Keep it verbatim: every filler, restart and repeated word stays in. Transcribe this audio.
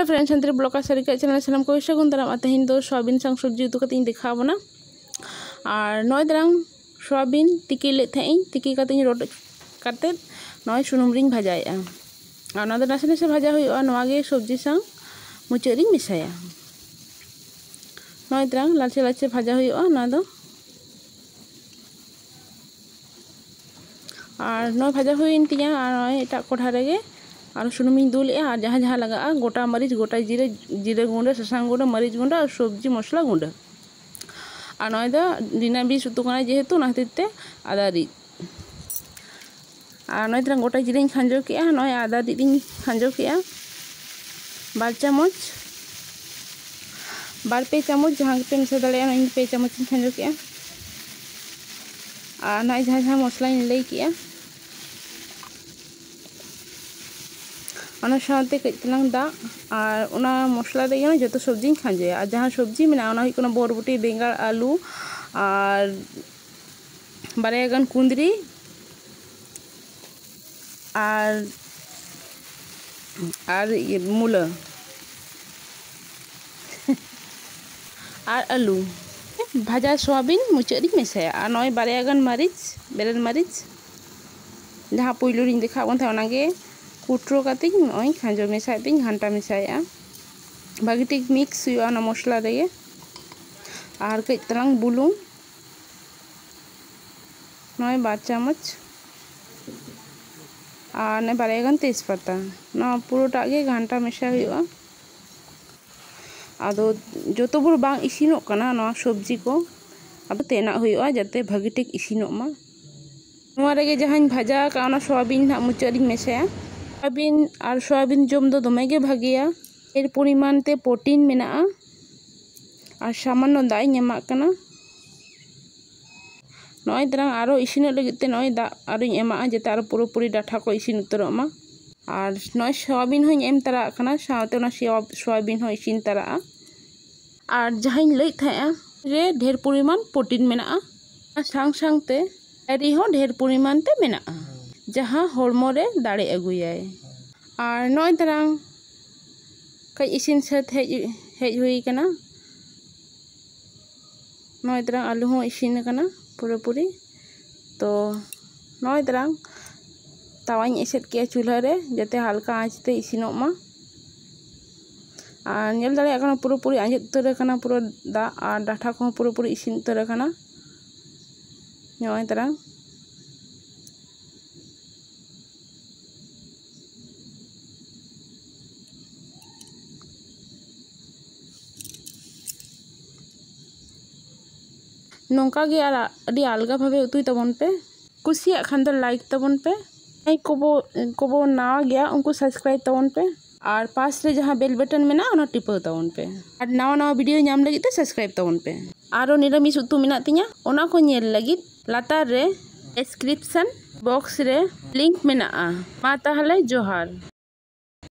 Friends, Santali vlogger ᱥᱟᱹᱨᱤᱠᱟᱜ channel ᱨᱮ ᱥᱟᱱᱟᱢ ᱠᱚ ᱥᱟᱹᱜᱩᱱ ᱫᱟᱨᱟᱢ᱾ ᱟᱨ ᱛᱮᱦᱮᱧ ᱫᱚ ᱥᱚᱣᱟᱵᱤᱱ ᱥᱟᱝ ᱥᱚᱵᱽᱡᱤ ᱩᱛᱩ ᱠᱟᱛᱮ ᱤᱧ ᱫᱮᱠᱷᱟᱣ ᱟᱵᱚᱱᱟ᱾ ᱟᱨ ᱱᱚᱜᱼᱚᱭ ᱛᱟᱨᱟᱝ ᱥᱚᱣᱟᱵᱤᱱ ᱛᱤᱠᱤ ᱞᱮᱫ ᱛᱟᱦᱮᱸᱫ ᱤᱧ, ᱛᱤᱠᱤ ᱠᱟᱛᱮ ᱤᱧ ᱨᱚᱰᱚᱡ ᱠᱟᱛᱮ ᱱᱚᱜᱼᱚᱭ ᱥᱩᱱᱩᱢ ᱨᱤᱧ ᱵᱷᱟᱡᱟᱭᱮᱫᱼᱟ᱾ ᱟᱨ ᱱᱚᱣᱟ ᱫᱚ ᱱᱟᱥᱮ ᱱᱟᱥᱮ ᱵᱷᱟᱡᱟ ᱦᱩᱭᱩᱜᱼᱟ, ᱱᱚᱣᱟ ᱜᱮ ᱥᱚᱵᱽᱡᱤ ᱥᱟᱝ ᱢᱩᱪᱟᱹᱫ ᱨᱤᱧ ᱢᱮᱥᱟᱭᱟ᱾ ᱱᱚᱜᱼᱚᱭ ᱛᱟᱨᱟᱝ ᱞᱟᱪᱷᱮ ᱞᱟᱪᱷᱮ ᱵᱷᱟᱡᱟ ᱦᱩᱭᱩᱜᱼᱟ ᱱᱚᱣᱟ ᱫᱚ᱾ ᱟᱨ ᱱᱚᱣᱟ ᱵᱷᱟᱡᱟ ᱦᱩᱭᱮᱱ ᱛᱤᱧᱟ᱾ ᱟᱨ ᱱᱚᱜᱼᱚᱭ ᱮᱴᱟᱜ ᱠᱚᱲᱦᱟ ᱨᱮᱜᱮ ᱟᱨ ᱥᱩᱱᱩᱢᱤᱧ ᱫᱩᱞᱮᱜᱼᱟ᱾ ᱟᱨ ᱡᱟᱦᱟᱸ ᱡᱟᱦᱟᱸ ᱞᱟᱜᱟᱜᱼᱟ, ᱜᱚᱴᱟ ᱢᱟᱹᱨᱤᱪ, ᱜᱚᱴᱟ ᱡᱤᱨᱟᱹ, ᱡᱤᱨᱟᱹ ᱜᱩᱸᱰᱟᱹ, ᱥᱟᱥᱟᱝ ᱜᱩᱸᱰᱟᱹ, ᱢᱟᱹᱨᱤᱪ ᱜᱩᱸᱰᱟᱹ ᱟᱨ ᱥᱚᱵᱽᱡᱤ ᱢᱚᱥᱞᱟ ᱜᱩᱸᱰᱟᱹ᱾ ᱟᱨ ᱱᱚᱜᱼᱚᱭ ᱫᱚ ᱱᱤᱨᱟᱢᱤᱥ ᱩᱛᱩ ᱠᱟᱱᱟ ᱡᱮᱦᱮᱛᱩ, ᱚᱱᱟ ᱠᱷᱟᱹᱛᱤᱨ ᱛᱮ ᱟᱫᱟ ᱨᱤᱫ᱾ ᱟᱨ ᱱᱚᱜᱼᱚᱭ ᱛᱟᱨᱟᱝ ᱜᱚᱴᱟ ᱡᱤᱨᱟᱹᱧ ᱠᱷᱟᱸᱡᱚ ᱠᱮᱜᱼᱟ, ᱱᱚᱜᱼᱚᱭ ᱟᱫᱟ ᱨᱤᱫ ᱤᱧ ᱠᱷᱟᱸᱡᱚ ᱠᱮᱜᱼᱟ ᱵᱟᱨ ᱪᱟᱢᱚᱪ, ᱵᱟᱨ ᱯᱮ ᱪᱟᱢᱚᱪ, ᱡᱟᱦᱟᱸ ᱜᱮᱯᱮ ᱢᱮᱥᱟ ᱫᱟᱲᱮᱭᱟᱜᱼᱟ᱾ ᱤᱧ ᱯᱮ ᱪᱟᱢᱚᱪ ᱤᱧ ᱠᱷᱟᱸᱡᱚ ᱠᱮᱜᱼᱟ᱾ ᱟᱨ ᱱᱚᱜᱼᱚᱭ ᱡᱟᱦᱟᱸ ᱡᱟᱦᱟᱸ ᱢᱚᱥᱞᱟᱧ ᱞᱟᱹᱭ ᱠᱮᱜᱼᱟ, ᱚᱱᱟ ᱥᱟᱶᱛᱮ ᱠᱟᱹᱡ ᱛᱟᱞᱟᱝ ᱫᱟᱜ᱾ ᱟᱨ ᱚᱱᱟ ᱢᱚᱥᱞᱟ ᱨᱮᱜᱮ ᱡᱚᱛᱚ ᱥᱚᱵᱽᱡᱤᱧ ᱠᱷᱟᱸᱡᱚᱭᱟ᱾ ᱟᱨ ᱡᱟᱦᱟᱸ ᱥᱚᱵᱽᱡᱤ ᱢᱮᱱᱟᱜᱼᱟ, ᱚᱱᱟ ᱦᱩᱭᱩᱜ ᱠᱟᱱᱟ ᱵᱚᱨᱵᱚᱴᱤ, ᱵᱮᱸᱜᱟᱲ, ᱟᱹᱞᱩ ᱟᱨ ᱵᱟᱨᱭᱟ ᱜᱟᱱ ᱠᱩᱸᱫᱽᱨᱤ ᱟᱨ, ᱟᱨ ᱤᱭᱟᱹ ᱢᱩᱞᱟᱹ ᱟᱨ ᱟᱹᱞᱩ᱾ ᱵᱷᱟᱡᱟ ᱥᱚᱣᱟᱵᱤᱱ ᱢᱩᱪᱟᱹᱫ ᱨᱤᱧ ᱢᱮᱥᱟᱭᱟ᱾ ᱟᱨ ᱱᱚᱜᱼᱚᱭ ᱵᱟᱨᱭᱟ ᱜᱟᱱ ᱢᱟᱹᱨᱤᱪ, ᱵᱮᱨᱮᱞ ᱢᱟᱹᱨᱤᱪ, ᱡᱟᱦᱟᱸ ᱯᱩᱭᱞᱩ ᱨᱤᱧ ᱫᱮᱠᱷᱟᱣᱟᱫ ᱵᱚᱱ ᱛᱟᱦᱮᱸᱫ, ᱚᱱᱟᱜᱮ ᱠᱩᱴᱨᱟᱹ ᱠᱟᱛᱮᱧ ᱱᱚᱜᱼᱚᱭ ᱠᱷᱟᱸᱡᱚ ᱢᱮᱥᱟᱭᱮᱫ ᱛᱤᱧ ᱜᱷᱟᱱᱴᱟ ᱢᱮᱥᱟᱭᱮᱫᱼᱟ᱾ ᱵᱷᱟᱹᱜᱤ ᱴᱷᱤᱠ mix ᱦᱩᱭᱩᱜᱼᱟ ᱚᱱᱟ ᱢᱚᱥᱞᱟ ᱨᱮᱜᱮ᱾ ᱟᱨ ᱠᱟᱹᱡ ᱛᱟᱞᱟᱝ ᱵᱩᱞᱩᱝ, ᱱᱚᱜᱼᱚᱭ ᱵᱟᱨ ᱪᱟᱢᱚᱪ᱾ ᱟᱨ ᱱᱚᱜᱼᱚᱭ ᱵᱟᱨᱭᱟ ᱜᱟᱱ ᱛᱮᱡᱽᱯᱟᱛᱟ᱾ ᱱᱚᱣᱟ ᱯᱩᱨᱟᱹᱴᱟᱜ ᱜᱮ ᱜᱷᱟᱱᱴᱟ ᱢᱮᱥᱟ ᱦᱩᱭᱩᱜᱼᱟ᱾ ᱟᱫᱚ ᱡᱚᱛᱚ ᱵᱷᱳᱨ ᱵᱟᱝ ᱤᱥᱤᱱᱚᱜ ᱠᱟᱱᱟ ᱱᱚᱣᱟ ᱥᱚᱵᱽᱡᱤ ᱠᱚ, ᱟᱫᱚ ᱛᱮᱱᱟᱜ ᱦᱩᱭᱩᱜᱼᱟ ᱡᱟᱛᱮ ᱵᱷᱟᱹᱜᱤ ᱴᱷᱤᱠ ᱤᱥᱤᱱᱚᱜ ᱢᱟ᱾ ᱱᱚᱣᱟ ᱨᱮᱜᱮ ᱡᱟᱦᱟᱸᱧ ᱵᱷᱟᱡᱟ ᱟᱠᱟᱫ, ᱚᱱᱟ ᱥᱚᱣᱟᱵᱤᱱ ᱱᱟᱦᱟᱜ ᱢᱩᱪᱟᱹᱫ ᱨᱤᱧ ᱢᱮᱥᱟᱭᱟ᱾ ᱥᱚᱣᱟᱵᱤᱱ ᱟᱨ ᱥᱚᱣᱟᱵᱤᱱ ᱡᱚᱢ ᱫᱚ ᱫᱚᱢᱮ ᱜᱮ ᱵᱷᱟᱜᱮᱭᱟ᱾ ᱰᱷᱮᱨ ᱯᱚᱨᱤᱢᱟᱱ ᱛᱮ protein ᱢᱮᱱᱟᱜᱼᱟ᱾ ᱟᱨ ᱥᱟᱢᱟᱱᱱᱚ ᱫᱟᱜ ᱤᱧ ᱮᱢᱟᱜ ᱠᱟᱱᱟ᱾ ᱱᱚᱜᱼᱚᱭ ᱛᱟᱨᱟᱝ ᱟᱨᱚ ᱤᱥᱤᱱᱚᱜ ᱞᱟᱹᱜᱤᱫ ᱛᱮ ᱱᱚᱜᱼᱚᱭ ᱫᱟᱜ ᱟᱨᱚᱧ ᱮᱢᱟᱜᱼᱟ, ᱡᱟᱛᱮ ᱟᱨᱚ ᱯᱩᱨᱟᱹᱯᱩᱨᱤ ᱰᱟᱴᱷᱟ ᱠᱚ ᱤᱥᱤᱱ ᱩᱛᱟᱹᱨᱚᱜ ᱢᱟ᱾ ᱟᱨ ᱱᱚᱜᱼᱚᱭ ᱥᱚᱣᱟᱵᱤᱱ ᱦᱚᱸᱧ ᱮᱢ ᱛᱟᱨᱟᱜ ᱠᱟᱱᱟ, ᱥᱟᱶᱛᱮ ᱚᱱᱟ ᱥᱚᱣᱟ-, ᱥᱚᱣᱟᱵᱤᱱ ᱦᱚᱸ ᱤᱥᱤᱱ ᱛᱟᱨᱟᱜᱼᱟ᱾ ᱟᱨ ᱡᱟᱦᱟᱸᱧ ᱞᱟᱹᱭᱮᱫ ᱛᱟᱦᱮᱸᱜᱼᱟ ᱡᱮ ᱰᱷᱮᱨ ᱯᱚᱨᱤᱢᱟᱱ protein ᱢᱮᱱᱟᱜᱼᱟ, ᱚᱱᱟ ᱥᱟᱝ ᱥᱟᱝᱛᱮ ᱠᱮᱞᱳᱨᱤ ᱦᱚᱸ ᱰᱷᱮᱨ ᱯᱚᱨᱤᱢᱟᱱ ᱛᱮ ᱢᱮᱱᱟᱜᱼᱟ, ᱡᱟᱦᱟᱸ ᱦᱚᱲᱢᱚ ᱨᱮ ᱫᱟᱲᱮ ᱟᱹᱜᱩᱭᱟᱭ᱾ ᱟᱨ ᱱᱚᱜᱼᱚᱭ ᱛᱟᱨᱟᱝ ᱠᱟᱹᱡ ᱤᱥᱤᱱ ᱥᱟᱹᱛ ᱦᱮᱡ, ᱦᱮᱡ ᱦᱩᱭ ᱟᱠᱟᱱᱟ᱾ ᱱᱚᱜᱼᱚᱭ ᱛᱟᱨᱟᱝ ᱟᱹᱞᱩ ᱦᱚᱸ ᱤᱥᱤᱱ ᱟᱠᱟᱱᱟ ᱯᱩᱨᱟᱹᱯᱩᱨᱤ᱾ ᱛᱚ ᱱᱚᱜᱼᱚᱭ ᱛᱟᱨᱟᱝ ᱛᱟᱣᱟᱧ ᱮᱥᱮᱫ ᱠᱮᱜᱼᱟ ᱪᱩᱞᱦᱟᱹ ᱨᱮ, ᱡᱟᱛᱮ ᱦᱟᱞᱠᱟ ᱟᱸᱪ ᱛᱮ ᱤᱥᱤᱱᱚᱜ ᱢᱟ᱾ ᱟᱨ ᱧᱮᱞ ᱫᱟᱲᱮᱭᱟᱜ ᱠᱟᱱᱟ ᱯᱩᱨᱟᱹᱯᱩᱨᱤ ᱟᱸᱡᱮᱫ ᱩᱛᱟᱹᱨ ᱟᱠᱟᱱᱟ ᱯᱩᱨᱟᱹ ᱫᱟᱜ, ᱟᱨ ᱰᱟᱴᱷᱟ ᱠᱚᱦᱚᱸ ᱯᱩᱨᱟᱹᱯᱩᱨᱤ ᱤᱥᱤᱱ ᱩᱛᱟᱹᱨ ᱟᱠᱟᱱᱟ᱾ ᱱᱚᱜᱼᱚᱭ ᱛᱟᱨᱟᱝ ᱱᱚᱝᱠᱟ ᱜᱮ ᱟᱨ ᱟᱹᱰᱤ ᱟᱞᱜᱟ ᱵᱷᱟᱵᱮ ᱩᱛᱩᱭ ᱛᱟᱵᱚᱱ ᱯᱮ᱾ ᱠᱩᱥᱤᱭᱟᱜ ᱠᱷᱟᱱ ᱫᱚ like ᱛᱟᱵᱚᱱ ᱯᱮ᱾ ᱡᱟᱦᱟᱸᱭ ᱠᱚᱵᱚ, ᱠᱚᱵᱚ ᱱᱟᱣᱟ ᱜᱮᱭᱟ, ᱩᱱᱠᱩ subscribe ᱛᱟᱵᱚᱱ ᱯᱮ᱾ ᱟᱨ ᱯᱟᱥ ᱨᱮ ᱡᱟᱦᱟᱸ bell button ᱢᱮᱱᱟᱜᱼᱟ, ᱚᱱᱟ ᱴᱤᱯᱟᱹᱣ ᱛᱟᱵᱚᱱ ᱯᱮ᱾ ᱟᱨ ᱱᱟᱣᱟ ᱱᱟᱣᱟ video ᱧᱟᱢ ᱞᱟᱹᱜᱤᱫ ᱛᱮ subscribe ᱛᱟᱵᱚᱱ ᱯᱮ᱾ ᱟᱨᱚ ᱱᱤᱨᱟᱢᱤᱥ ᱩᱛᱩ ᱢᱮᱱᱟᱜ ᱛᱤᱧᱟ, ᱚᱱᱟ ᱠᱚ ᱧᱮᱞ ᱞᱟᱹᱜᱤᱫ ᱞᱟᱛᱟᱨ ᱨᱮ description box ᱨᱮ link ᱢᱮᱱᱟᱜᱼᱟ᱾ ᱢᱟ ᱛᱟᱦᱚᱞᱮ ᱡᱚᱦᱟᱨ᱾